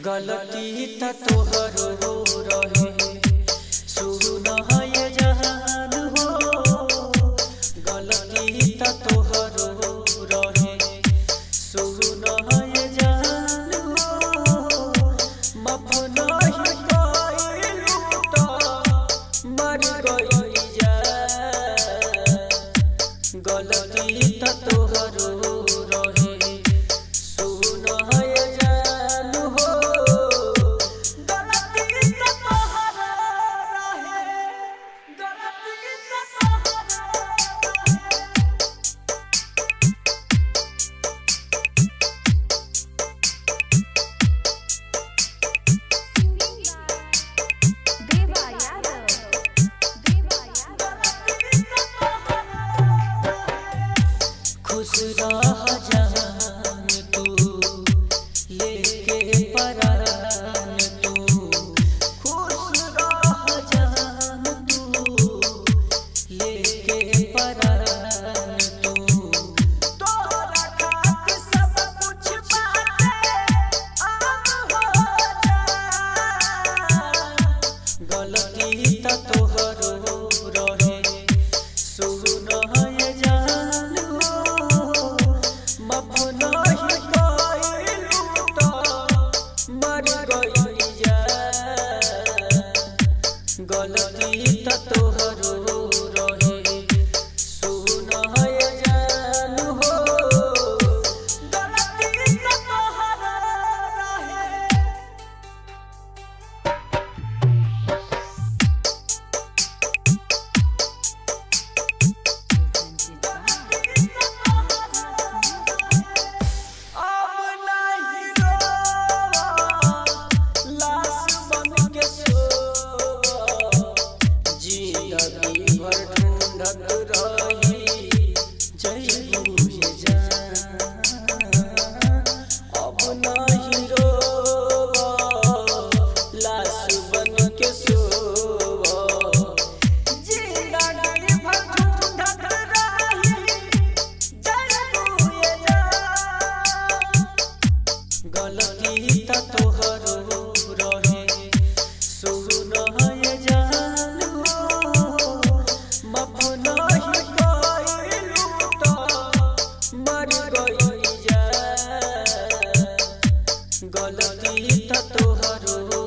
गलती त तोहरो रहे, सुन ये जहान हो। गलती त तोहरो रहे, सुन ये जहान हो। माफ नाही कइलू त मर गइल जा। गलती त तोहरो रहे, सुन ये जान हो। गलती त तोहरो रहे, गलती त तोहरो रहे। Singing by Deva Yadav. Deva Yadav. खुश रह जान तू लेके परान तू, खुश रह जान तू लेके परान तू। तोरा खातिर सब कुछ बाटे अब हो जा। गलती त तोहरो रहे, सुन ये जान हो। माफ नाही कइलू त मर गइल जा। गलती त तोहरो रहे, सुन ये जान हो। गलती त तोहरो रहे। Presented by अब नाही रोवा, लाश बन के सोवा। जिंदगी भर ढूंढत रही जइबू ये जान। अब नाही रोवा, लाश बन के सोवा। जिंदगी भर ढूंढत रही जइबू ये जान। गलती त तोहरो रहे, सुन ये जान हो। माफ नाही कइलू त मर गइल जा। गलती त तोहरो